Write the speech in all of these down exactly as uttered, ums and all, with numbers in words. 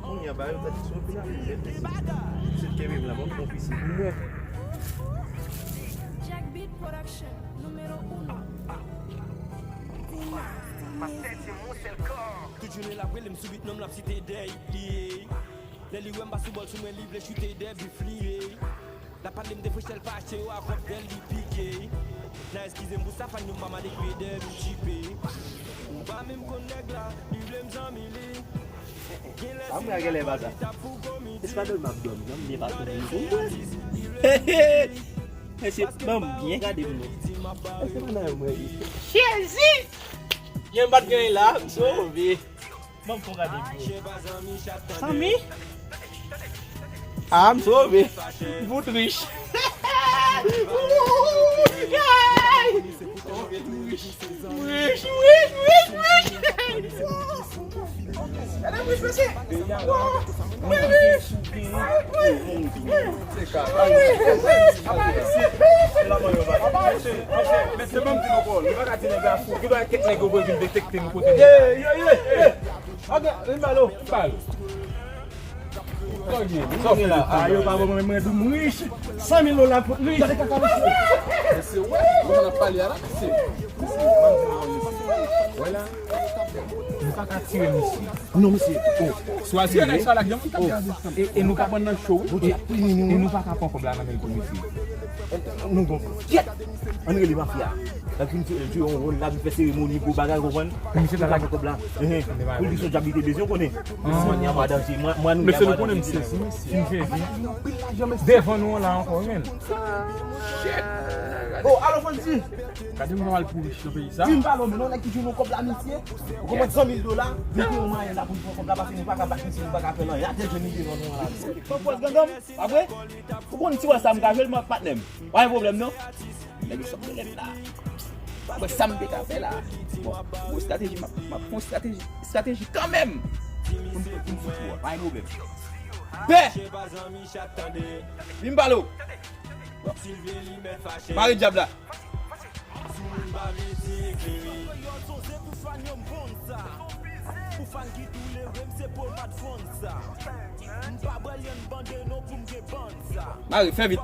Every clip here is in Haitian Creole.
Kounye a ba yo tèt sou final. Se kenbe m la, mwen pran pisi pou mwen. Jack Beat Production, número uno. Tout jounen l ap rele m sou bit, non m l ap site dèy li ye. Lè li wè m pa sou bòl sou mwen, li vle choute dè bif li ye. L ap pale m de frechè l pa achte yo a kòb dèl li pike. N a eskize m pou sa, fan yo m pa mal ekri dè m chipe. Ou pa menm konn nèg la, li vle m zanmi li. Sa mwen a genlè pa sa. Espadòl m ap dòmi, non, m byen pa tounen pou mwen. Mesye, ban m byen gade pou mwen. Èske pandan yo mwen li? Jezi! Yon bat gen la, m sove. Ban m fon gade pou mwen. Sanmi? Ah, m sove. M fout rich. Rich, rich, rich, rich. Gade rich, mesye. Wi, rich. Mesye, ban m di nou, bro. Nou pa ka di nèg la fou. Gen bagay kèk nèg yo vin detekte nou kote. Ye, ye, ye, ye. Ok, vin ba nou. Ba nou. Sa w gen la? A, yo pa ban mwen, mwen di m rich. San mil dola pou rich. Gade kaka mesye. Mesye, wè, kòman n ap pale a la, mesye? Wè la. Nou pa ka tire misye. Non, mesye. Oh. Swazi, e, e nou ka pran nan cho, wi. E, e nou pa ka pran kòb la nan men l tou, mesye. Nou gon. Kyèt! Ann rele mafya. L ap vin fè, jwe yon wòl, l ap vin fè seremoni, gwo bagay, konprann? Misye ta la kòb la. Pou l di se djab li te bezwen, konnen. Mwen, nou konnen m sezi, mesye. M sezi. Devan nou an la ankò, men. Oh, alo, Fonzi. Gade m nan al pou rich nan peyi sa. Vin pale, men non, nèg ki jwenn yon kòb la, mesye. Ou konprann, san mil dola, mete yon mwayen la pou l pran kòb la, paske nou pa ka bat misye, nou pa ka fè l anyen. Atè jwenn li devan nou an la, mesye. Fò fòs gangan, pa vre? Ou konn ti wè sa m ka jwe l, mwen ak patnè m. Pa gen pwoblèm, non. Nèg yo sot de lèt la. Mwen sa m te ka fè la. Bon, gwo estrateji, m ap, m ap fè yon estrateji, estrateji kanmenm. Pou m, pou m fout ou a, pa gen pwoblèm. Pè! Vin m pale w. Mare dyab la. Mare, fè vit.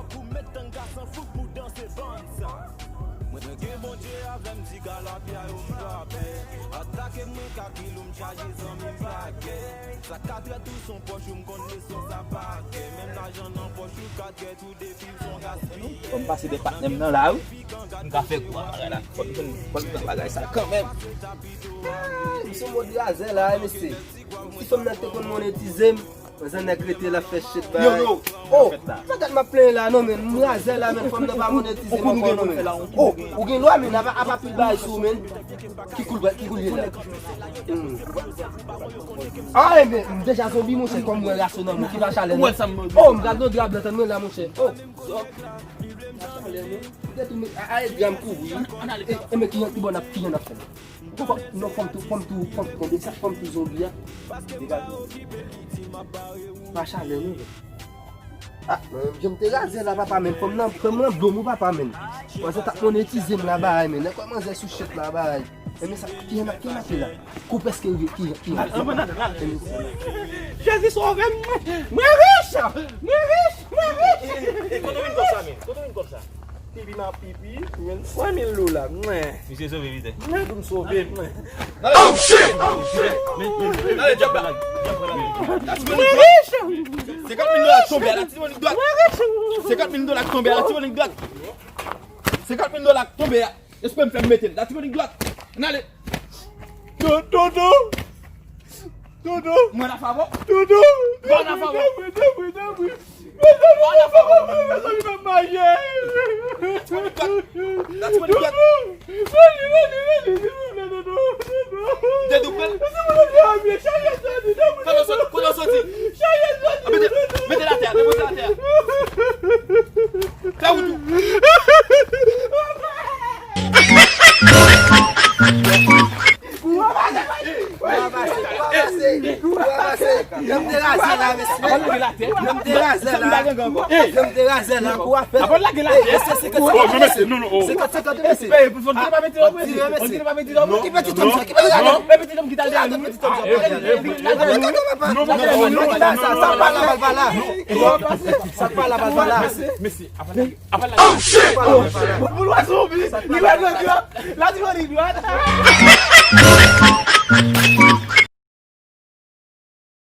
Mwen, mwen gen Bondye avè m, di galapya yo m pa pè. Atake mwen kakil ou m chaje zanmi m pa kè. Sa ka trè tou son pòch ou m konn leson sa pa kè. Menm lajan nan pòch ou ka trè tou depi m son gaspiye. Fò m pase de patnè m nan la wi. M ka fè kou a bagay la. Fò m jwenn, fò m jwenn bagay sa kanmenm. Ah, m sou mòd razè la, mesye. Si fanm nan te konn monetize m, Manzè nèg rete la fè shit bay. Yo, yo. Oh, sa dat m ap plenyen la non, men m razè la, men fanm nan pa monetize m ankò non, men. Oh, ou gen lwa, men apa, apa pil bagay sou ou, men. Ki koul, ki koul ye la? Hmm. Ah, men m deja zonbi, monchè, kòm mwen raso nan mou, ki pa chalè non. Oh, m gad non dra blan tann mwen la, monchè. Oh, zòt. Pa chalè non. Depi men, a, a, e dra m kouvri. E, e men ki, ki bò n ap, ki jan n ap fè? Fò, non, fò m tou, fò m tou, fò m tou konbe sa, fò m tou zonbi a. Degaje. Pa chalè non. Ah, men jan m te razè la, papa, men fò m nan, fò m nan dlo m wi, papa, men. Manzè t ap monetize m la, bay, men. Nèg wè manzè sou shit la, bay. E men sa, ki jan n ap, ki jan n ap ye la? Kou prèske rive, ki jan, ki jan. Jezi sove m, mwen rich, mwen rich, mwen rich. E, e, kote w vin kòb sa, men? Kote w vin kòb sa? Pipi nan pipi, mwen, san mil dola, mwen. Misye sove vite. Mwen, pou m sove, mwen. Oh, shit! Oh, shit! Men, men, men, dyab la. Dyab la. Senkant mil dola k tonbe a, la, ti monik dwat. Senkant mil dola k tonbe a, la, ti monik dwat. Senkant mil dola k tonbe a. Espre m fè m mete l, la, ti monik dwat. Ann ale. Dodo. Dodo. Mwen la favò. Dodo. Mwen la favò. Dodo, dodo, dodo. Mwen la favò, mwen la favò, mwen la favò. Dati mwen li dwat. Vini, vini, vini, vini, dodo, dodo. Dèdou pral. Kote w soti, kote w soti? Mete, mete l atè, depoze l atè. Fè wout ou. Yo m te razè la, mesye. Yo m te razè la. Yo m te razè la. Kou a fèt. Mesye, senkant senkant, mesye. Senkant senkant, mesye. Tire, mesye. Ki peti tòm sa? Ki peti tòm sa? Ki peti tòm sa? Sa pa la, sa pa la. Sa pa la. Boul, boul, wè zonbi. Li wè zonbi. La di wè li dwat.